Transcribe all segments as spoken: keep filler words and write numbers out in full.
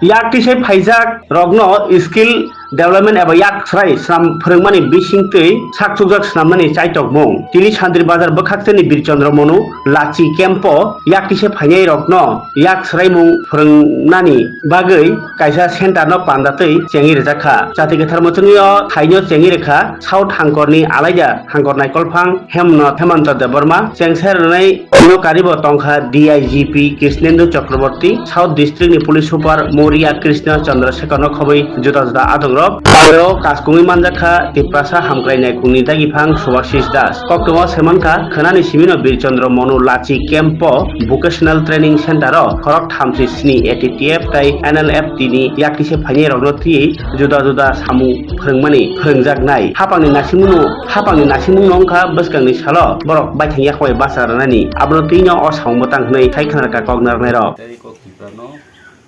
Yak tisai phaijak rokno skill development eba yak srai swnam phwrwngmani bisingtwi sakchukjak swnamnani chaitokmung. Tini Santri Bazar bwkhakteni Birchandra Monu Lachi camp-o yak tisai phainai rokno yak swraimung phwrwngnani bagwi kaisa center no panda twi chengwi rijak kha. Chati kwthar mwchwngwi o thaino chengwi rwkha South Hangkorni alaida Hangkor Naikolphang Hemno Hemanta Debbarma, chengsa rwnai no karibo tongkha D I G P Krishnendu Chakraborty, South District ni Police Super Moria Krishna Chandra Shekhar no khobwi juda juda adongrok. Aro kaskungwi manjakha Tiprasa Hamkrai Naikhungni dagiphang Subhashish Das. Koktwma semankha khwnani simino Birchandra Monu Lachi camp o Vocational Training Center o khorok thamsi sni A T T F tai N L F T ni yaktise phainai rokno twiwi juda juda samung phwrwngmani phwrwngjaknai. Hapangni nasimungno, hapangni nasimungno wngkha bwskangni salo borok baithang yakhwai bacha rwnani. Abono twino o samung bwtang hwnwi sai khwnarwkha kok narwknairok. Tei kok Tiprano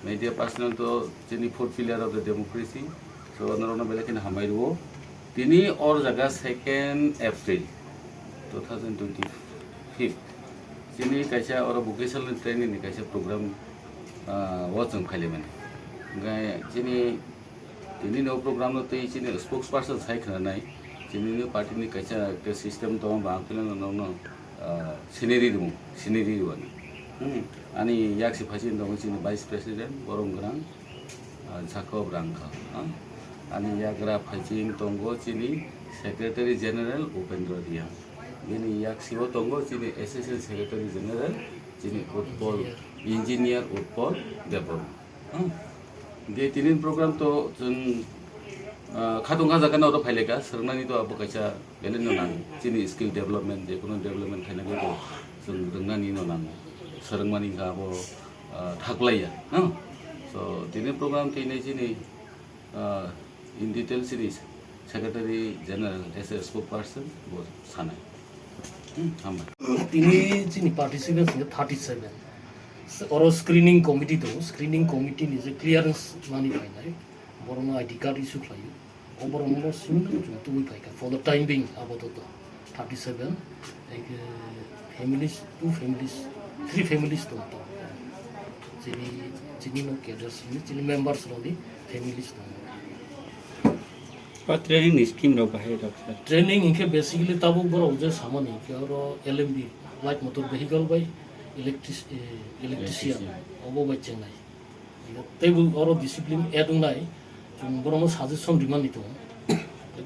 media personnel to chini fourth pillar of the democracy. So norokno belai kheno hambai rwo. Tini or jaga second April two thousand twenty-five. Chini kaisa oro vocational training ni kaisa program, ah, o chwng khailaimani. Hwnkhe chini Tini no program no tei chini spokesperson sai khna nai. Chini no party ni kaisa ekta system tongo, ba ang philano no no, ah, siniri rimo, siniri rwani. Hmm. Ani yak si phaising tongo chini vice president, borom gwnang, ah, Jacob Rangkha. Ah. Ani yagra phaising tongo chini secretary general Upendra Reang. Bini yak si o tongo chini assistant secretary general, chini Utpal, engineer Utpal Debbarma. Hmm. De tinin program to chwng, ah, khatung kha jaga no phaileka, swrwngnani to abo kaisa belai no nango. Chini skill development, je kono development khaina bagwi to chwng rwngnani no nango. Swrwngmani wngkha abo, ah, thaklaiya, no? So, tinin program tini chini, ah, in detail chini Secretary General as a spokesperson bo sanai. Hmm, hambai. Tini chini participants ni thirty seven. Oro screening committee tongo, screening committee ni je clearance mani phainai, borokno I D card issue khlaio. O borokno simi chwng tubui phaikha. For the time being, apatot thirty seven, like, uh, families, two families, three families tong tong. Chini, chini no cadres ni, chini members rokni families tong. O training ni scheme rok bahai rok sir. Training hinkhe basically tabuk borok je samani hinkhe oro L M V, light motor vehicle bai electric-, eh, electrician, electrician, obo bai chengnai. Teibo oro discipline add wngnai, chwng borokno suggestion rimani tongo.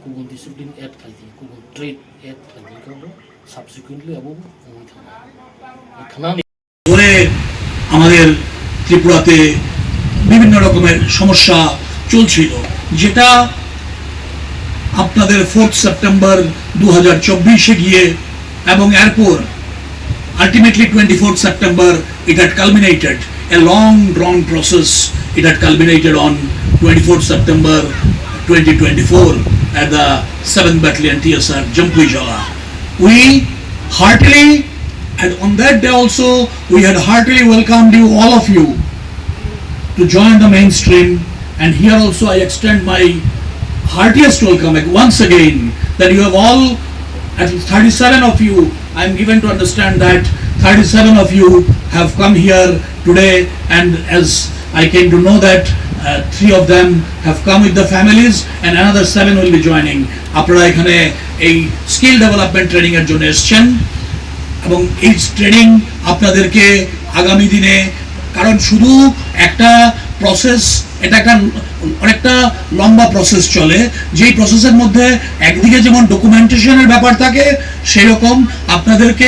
Kubun discipline add khlai di, kubun trade add khlai di, abo subsequently abo wngwi thango. Khnani ধরে আমাদের ত্রিপুরাতে বিভিন্ন রকমের সমস্যা চলছিল, যেটা আপনাদের fourth September দু হাজার চব্বিশে গিয়ে এবং এরপর ultimately twenty-fourth September it had culminated, a long drawn process, it had culminated on twenty-fourth September twenty twenty-four at the seventh Battalion T S R Jampuijala. We heartily, and on that day also, we had heartily welcomed you, all of you, to join the mainstream. And here also I extend my heartiest welcome ag-, once again, that you have all, at least thirty-seven of you, I am given to understand that thirty-seven of you have come here today, and as I came to know that, uh, three of them have come with the families and another seven will be joining. আপনারা এখানে এই skill development training এর জন্য এসছেন এবং এই ট্রেনিং আপনাদেরকে আগামী দিনে, কারণ শুধু একটা প্রসেস, এটা একটা অনেকটা লম্বা প্রসেস চলে, যেই প্রসেসের মধ্যে একদিকে যেমন ডকুমেন্টেশনের ব্যাপার থাকে, সেই রকম আপনাদেরকে